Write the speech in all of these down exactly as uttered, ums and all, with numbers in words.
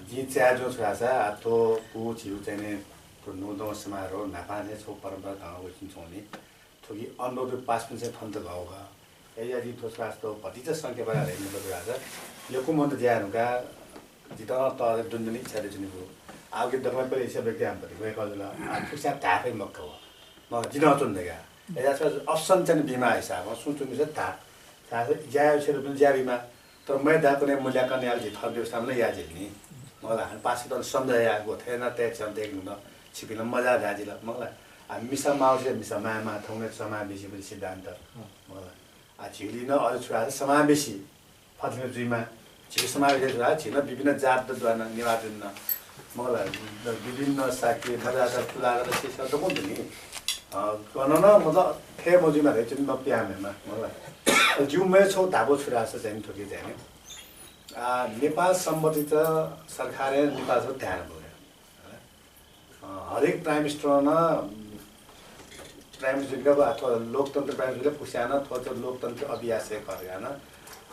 जिं चाहे जुं छु धाःसा, आ, थ्व कु झीगु चाहिँ नि थ्व न्हूदँ समारोह न्हापां हे छगू परम्परा धंगु वइच्वंगु नि। थुकी अनुरोध पासापिन्सं थन तक हःगु खः। अय्‌या जिं थ्व छु धाःसा थ्व भतिचा संख्या बढाः धइगु मतलब छु धाःसा, यक्व मनूत ज्या धुंकाः जितः तःधंगु दुने इच्छा दइच्वनीगु। आः उकी दकलय् पहिले हिसाब यायेगु याये मफुत, वय्‌कःया जुल। आ, थुकिं धाःगु फइ मखु खः। म जिं च्वने धकाः। अय्‌या छु option चाहिँ नि बीमाः हिसाबं, सुं च्वनीसे धाः। धाःसा ज्या याःगु क्षेत्रय् ज्या बीमाः। तर मया धाःगु कन्हय् मूल्याङ्कन यायेगु झी थःगु व्यवस्थां नं याये ज्यू नि। मखुला, हानं पासापिन्त सम्झायेगु, थथे याना तये, झीसं तयेके धुन, छिपिं नं मज्याः धाये जिल, मखुला। आ, मिसा माःगु क्षेत्रय् मिसा मायेमाः, थौंकन्हय् समावेशीवादी सिद्धान्त, मखुला। आ, झीगुली नं अझ छु धाःसा समावेशी फतले जुइमाः। झी समावेशी छु धाःसा झी नं विभिन्न जात दुगु नं नेवाः जुल नं, मखुला, विभिन्न शाक्य, मजात, तुलागत, शेषगत दक्व दु नि। अ, गनं नं मतलब थथे मजुइमाः धइगु चाहिँ नि प्याहां मेमा, मखुला। जिगु मेगु छगू धापू छु धाःसा चाहिँ नि थुकी चाहिँ नि, आ, नेपाल संवत्‌यात सरकारं नेपाल संवत् धाये नं मफु। अ, हरेक Prime Minister नं, Prime Minister का अथवा लोकतन्त्र Prime Minister फुक्कसिनं थ्व चाहिँ लोकतन्त्र अभ्यास हे खः धकाः नं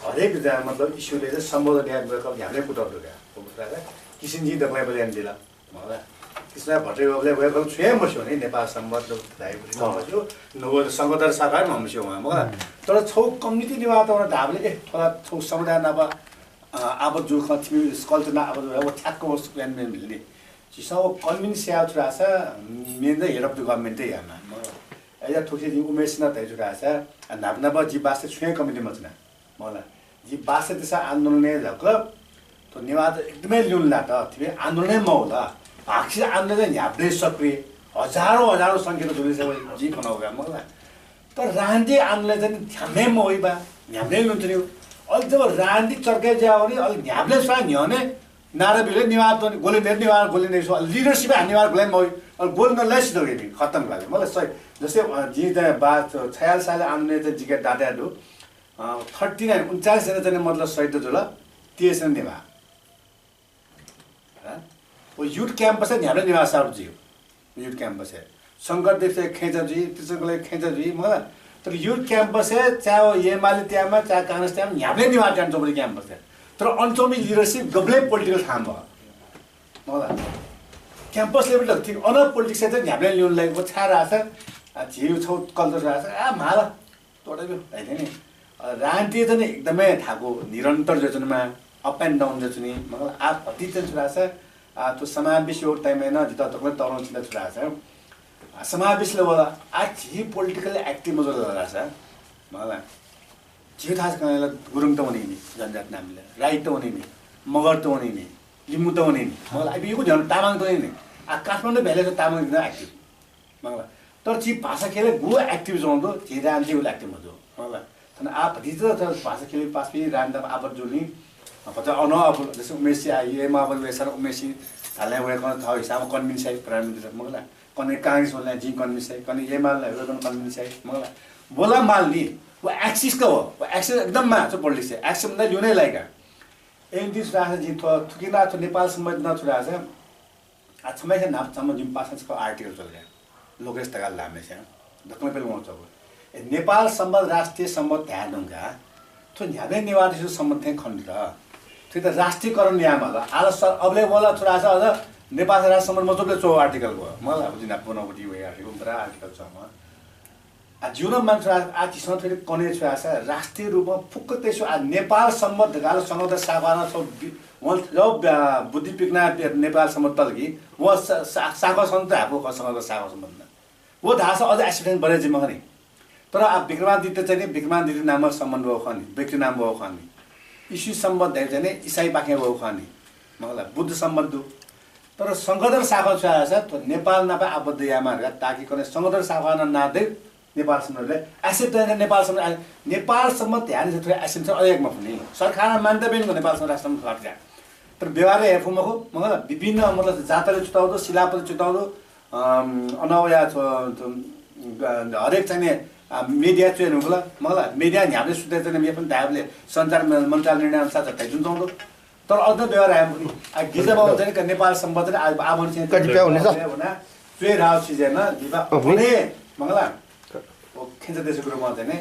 हरेक जा-, मतलब issue-लय् चाहिँ सम्बोधन यायेत वय्‌कः न्ह्याबलें कुतः दु का। किसिनजी दकलय् बलय् यानादिल। मखुला। किसिनजी भट्टराई वःबलय् वय्‌कलं छुं हे मस्यू नि, नेपाल संवत् धाइगु नं मस्यू, न्हूगु शंखधर शाखा हे मस्यू वं, मखुला। तर छगू community नेवाःत वन धाःबलय्, ए, थ्व ला छगू समुदाय नाप, अ, आबद्ध जूगु खँ, थिमि culture नाप आबद्ध जूगु खँ, व ठ्याक्क व सुकुयान मेन मिल्ने। झीसं व convince यायेगु छु धाःसा, main चाहिँ head of the government हे यायेमाः, मखुला। अय्‌या थुकी जिं उमेश सिन्हा धयागु छु धाःसा, अ, न्हापा न्हापा जि बासय् छुं हे committee मच्वना। मखुला, जि बासय् तिसा आन्दोलनय् जक थ्व नेवाःत एकदमै ल्यूने लात। थिबें आन्दोलनय् मवल। भागसित आन्दोलन चाहिँ न्ह्याबलें सक्रिय, हजारौँ हजारौँ संख्यात जुलिसे वइ, जिं खनागु का, मखुला। तर राजनीतिक आन्दोलन चाहिँ न्ह्याबलें मवइबा, न्ह्याबलें ल्यूने च्वनीगु। अले जब राजनीतिक चर्काय् जुयावनी, अले न्ह्याबलें स्वयाः न्ह्यःने नारा बिल, नेवाः त्वने, गोले नेवाः, गोले नेवाः, leadership हानं नेवाः गोले मवइ, अले गोले नलय् सिधल नि, खतम भल। मखुला, सही। जस्तै, अ, जिं चाहिँ बा-, छयालिस सालय् आन्दोलनय् चाहिँ जिके दादाय् दु। अ, thirty nine, उन्चालिस जना चाहिँ मतलब शहीद जुल, तीस जना नेवाः। हँ? व youth campus-य् न्ह्याबलें नेवाः साहब जुइ। Youth campus-य्। शंकरदेव खैंचा जुइ, तीर्थंकरया खैंचा जुइ, मखुला। तर youth campus-य् चाहे व एमाले त्यामा, चाहे कांग्रेस त्यामा, न्ह्याबलें नेवाः त्यानाच्वंबलय् campus-य्। तर अन च्वंपिं leadership गबलें political थाहां मखु। मखुला। Campus level तक ठीक, अन politics-य् चाहिँ न्ह्याबलें ल्यूने लाइ, व छाय् धाःसा, आ, झीगु छगू culture धाःसा, आ, म्हाल। त्वःताब्यु धाइ नि। अ, राजनीति चाहिँ एकदमै थाकु निरन्तर जुयाच्वनेमाः, up and down जुयाच्वनी। मखुला, आ, भतिचा छु धाःसा, आ, थ्व समावेश याःगु time-य् नं जितः दकलय् तःधंगु चिन्ता छु धाःसा, आ, समावेश level, आ, झी political active मजुल धाःसा, मखुला, झी थासकं ला गुरुङत वनी नि, जनजाति नामले, राईत वनी नि, मगरत वनी नि, लिम्बूत वनी नि, मखुला, आ, इपिं यक्व न्ह्यःने तामाङत वनी नि। आ, काठमाडौं भ्यालीय् च्वंपिं तामाङ जुल active। मखुला। तर झी भाषा ख्यलय् गु active च्वंगु दु, झी राजनीति उलि active मजू। मखुला। थन आ भतिचा थन भाषा ख्यलय् पासापिं राजनीतिमा आबद्ध जुल नि। भचा अन अब जस्तै उमेशजी आ, एमाले वःसां उमेशजी धालय् वय्‌कलं थःगु हिसाबं convince याइ प्रधानमन्त्री, मखुला। कन्हय् कांग्रेस वःसां जिं convince याइ, कन्हय् एमाले वःसां convince याइ, मखुला। व ला माल नि, व access का व, व access एकदम माः छु politics-य्, access भन्दा ल्यूने लाइ का। अय्‌नं छु धाःसा जिं थ्व, थुकिं ला थ्व नेपाल संवत् नं छु धाःसा, आ, छम्हय्‌सिया नाप छम्ह जिमि पासां छकः article च्वल का, लोकेश ढकाल धाःम्हय्‌सिया, दकलय् पहिले वं च्वःगु। ए, नेपाल संवत् राष्ट्रिय संवत् धाये धुंकाः थ्व न्ह्याबलें नेवाःतय्‌गु संवत् थें खनेदत। थुकित राष्ट्रियकरण यायेमाल। आः ला स-, अबलय् वल छु धाःसा अझ नेपाल राष्ट्रिय संवत् मच्वंबलय् च्वःगु article ग्व। मखुला, उजि न्हापा ब्वनागु वय्‌कःया article, बराबर article च्वंम्ह। आ, जिं नं माने छु धाःसा, आ, झीसं थुलि कन्हय् छु धाःसा, राष्ट्रिय रूपमा फुक्कतय्‌सं, आ, नेपाल संवत् धकाः ला शंखधर शाक्यं नं छगू बि-, वं थज्याःगु, आ, बुद्धि पिकनाः नेपाल संवत् तल कि, व सा-, सा-, शाक्य संवत् धाःगु खः, शंखधर शाक्य संवत् नं। व धाःसा अझ acceptance बढे जुइ मखु नि। तर आ, विक्रमादित्य चाहिँ नि, विक्रमादित्य नामक संवत् वःगु खः नि, व्यक्ति नाम वःगु खः नि। ईस्वी संवत् धइगु चाहिँ नि, इसाईपाखें वःगु खः नि। मखुला, बुद्ध संवत् दु। तर शंखधर शाक्यं छु धाःसा, थ्व नेपाल नाप आबद्ध यायेमाः धकाः, ताकि कन्हय् शंखधर शाक्यं नं नां दइ, नेपाल संवत् ले, accept यानाः नेपाल संवत्, आ, नेपाल संवत् धाःसा थ्व accept अय् याये मफु नि। सरकारं मान्यता बियागु नेपाल संवत् राष्ट्रिय संवत् खः धकाः। तर व्यवहारय् हे फु मखु, मखुला, विभिन्न मतलब जातले च्वयातःगु दु, शिलापत्तले च्वयातःगु दु, अम, अन वया च्व-, च्व-, ग-, हरेक चाहिँ नि, आ, media च्वय् नं मखुला, मखुला, media न्ह्याबलें सुथय् चाहिँ नि, मेपिं धायेबलय् सञ्चार म-, मन्त्रालय निर्णय अनुसार चाहिँ धयाच्वनातःगु दु। तर अझ व्यवहार याये मफु नि। आ, गिजः बाबु चाहिँ नि नेपाल संवत् आ, आभरण चाहिँ कति प्याउ हुनेछ? च्वय् धाःगु चिजय् नं लिपा अँ, हुने। अने, मखुला, व खैंचा देशक रूपमा चाहिँ नि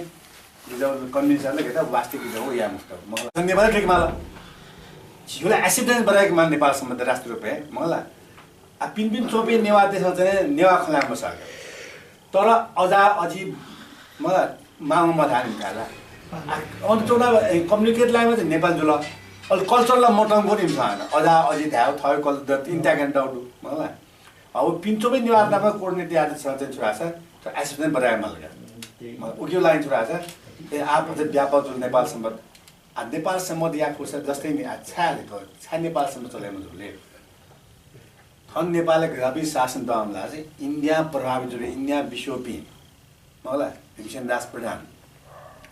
गिजः convince यानाः गथे वास्तविक गिजः व याये मफुत। मखुला, नेपाल ठीक माल। झीगु ला acceptance बढायेके माल नेपाल संवत राष्ट्रिय रूपय्, मखु ला। आ, पिनपिन च्वंपिं नेवाःतय्सं चाहिँ नेवाः खँ ल्हाये मसःका। तर अजा अजि, मखु ला, मामा मधाः नि धायेला। आ, अन च्वना, ए, communicate लायेमा चाहिँ नेपाल जुल। अले culture ला मतंगु नि इमिसं हानं। अजा अजि धायेगु, थःगु culture द-, इन्त्याकेन दौ दु, मखु ला। अब पिनच्वंपिं नेवाः नाप coordinate यायेत छ चाहिँ छु धाःसा, त acceptance बढायेके माल का। मखु ला, उकिया लागि छु धाःसा, ए, आ, अझ व्यापक जुल नेपाल संवत। आ, नेपाल संवत याये फुसा जस्तै नि, आ, छाय् ले थ्व, छाय् नेपाल संवत चले मजुल ले? थन नेपालय् गजाबी शासन दःबलय् चाहिँ इन्डियां प्रभावित जुल, इन्डियां बिस्युपिं। मखु ला, भीमसेन दास प्रधान।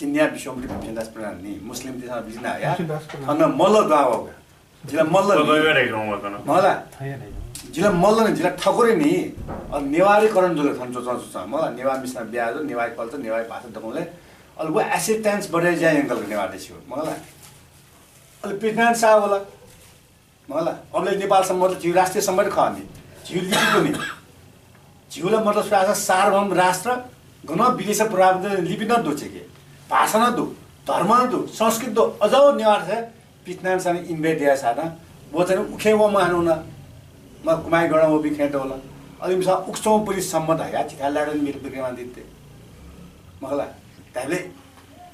इन्डियां बिस्युपिं भीमसेन दास प्रधान नि, मुस्लिमतय्सं बिजिना या। भीमसेन दास प्रधान। थन मल्ल दःगु का। जिला मल्ल नि। मखु ला। जिला मल्ल नि, जिला ठकुरी नि। अले नेवारीकरण जुल थन च्वचं च्वचं। मखु ला, नेवाः मिसा ब्याहा जुल, नेवाः culture, नेवाः भाषा दक्वं ले। अले व acceptance बढे ज्या यंकल नेवाःतय्सं, मखु ला। अले पृथ्वीनारायण शाह वल। मखु ला, अबलय् नेपाल संवत झीगु राष्ट्रिय संवत खः नि। झीगु लिपि दु नि। झीगु ला मतलब छु धाःसा सार्वभौम राष्ट्र, गनं विदेशं प्रभावित लिपि नं दु झीके। भाषा नं दु, धर्म नं दु, संस्कृति दु, अझ नेवाःतय्सं पृथ्वीनारायण शाहं invite याःसां व चाहिँ उखे वंम्ह हानं वन। मखु ला, कुमारीगढं वःपिं खँय् दु ला। अले इमिसं उकथं पुलिस संवत हया झीथाय् लाय् दनि विक्रमादित्य। मखु ला, धाइबलय्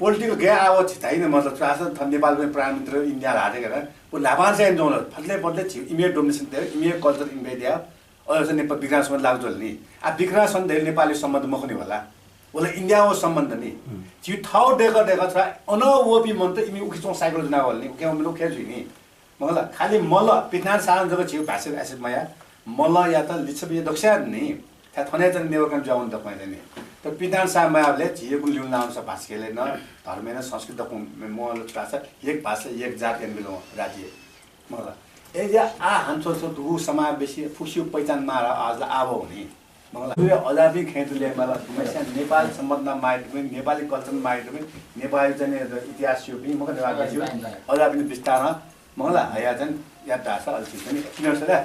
political गय् आः व झीथाय् नं मतलब छु धाःसा थन नेपालपाखें प्रधानमन्त्री इन्डियां ल्हाः धकाः व ल्हाःभां चाहिँ यानाच्वंगु ला। फतले फतले झी इमिया domination तये, इमिया culture invade याये, अले चाहिँ नेपाल विक्रमादित्य संवत लागू जुल नि। आ, विक्रमादित्य संवत धइगु नेपालया संबन्ध मखु नि वला। व ला इन्डियाया सम्बन्ध नि। झी थःगु दय्कः दय्कः छु धाःसा अन वःपिं मनूत इमि उखे च्वंगु cycle ज्वना वल नि, उखे वःपिं उखे जुइ नि। मखु ला, खालि मल्ल, पृथ्वीनारायण शाहं जक झीगु भाषा accept मयाः, मल्लयात लिच्छवि दक्वस्यां नि। थ्व थन हे चाहिँ नेवाः कन्हय् जुयावन दक्वं हे नि। तर पृथ्वीनारायण शाह मयाःबलय् झी यक्व ल्यूल्यू लाःम्ह भाषा खेले नं, धर्मय् नं, संस्कृति दक्वं मल्ल छु धाःसा एक भाषा, एक जात यानाबिल वं राज्य। मखु ला। अय्‌जुया आः हानं थ्व थ्व दुगु समावेशी फुक्कसिया पहिचान माः धाःसा आः वः नि। मखु ला। अजापिं खँय् तुले माला, गुम्हस्यां नेपाल संवत नं माया दुपिं, नेपाली culture नं माया दुपिं, नेपाली चाहिँ इतिहास स्यूपिं, मखु ला, नेपाल स्यूपिं, अजापिं बिस्तारं, मखु ला, हया चाहिँ यात धाःसा अले झी चाहिँ किन सला?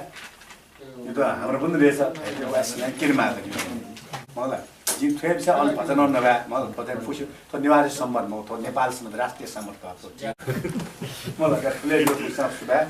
यो त हाम्रो पनि रहेछ, यो वास किन मार, मखु ला। जिं थ्व विषय अन भचा नं नभ्या, मखु ला, थ्व चाहिँ फुक्कसिया, थ्व नेवारी संवत मखु, थ्व नेपाल संवत, राष्ट्रिय संवत खः, थ्व। मखु ला, थुले यो फुक्कसिया सुभाय्।